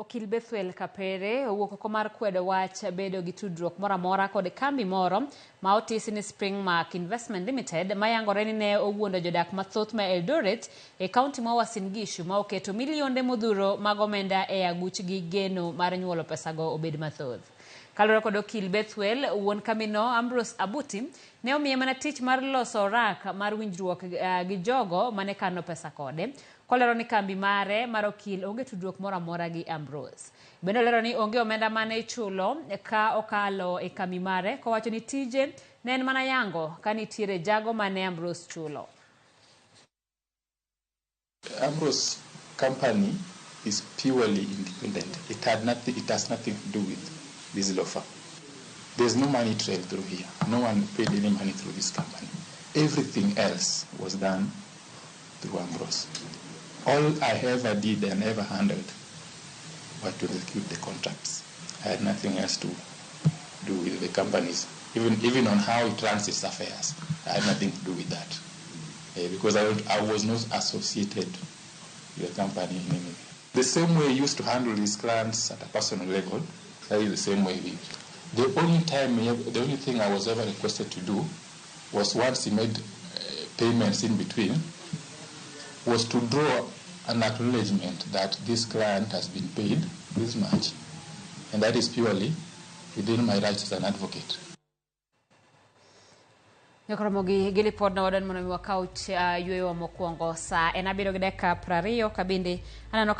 Okil Bethwel Kapere owuok oko mar kwedo wach bedo gi tudruok moro amora kod kambi moro ma otisi ni Springmark Investment Limited, mayangore ni ne owuondo jodak mathoth ma Eldoret e kaunti ma Uasin Gishu ma oketo milionde modhuro mag omenda e aguch gi geno mar nyuolo pesago obed mathoth. Kaluwore kod okil Bethwel, wuon kambino Ambrose Abuti ne omiye mana tich mar loso orak mar winjruok gi jogo mane kano pesa kode. Kolero ni kambi mare mar okil onge tudruok moro amora gi Ambrose. Bende olero ni onge omenda mane ichulo ka okalo e kambi mare, kowacho ni tije ne en mana yango ka nitiere jago mane Ambrose chulo. Ambrose company is purely independent. It had nothing, it has nothing to do with this law firm. There's no money trail through here. No one paid any money through this company. Everything else was done through Ambrose. All I ever did and ever handled was to execute the contracts. I had nothing else to do with the companies, even on how it runs its affairs. I had nothing to do with that. Because I was not associated with the company in any way. The same way he used to handle his clients at a personal level, that is the same way he. The only time, he, the only thing I was ever requested to do was once he made payments in between, was to draw an acknowledgement that this client has been paid this much, and that is purely within my rights as an advocate. Nyakoromogi gi lipod no wadwani mondo mi wakaw yweyo mokwongo. Sa en 7:20 kabende aneno.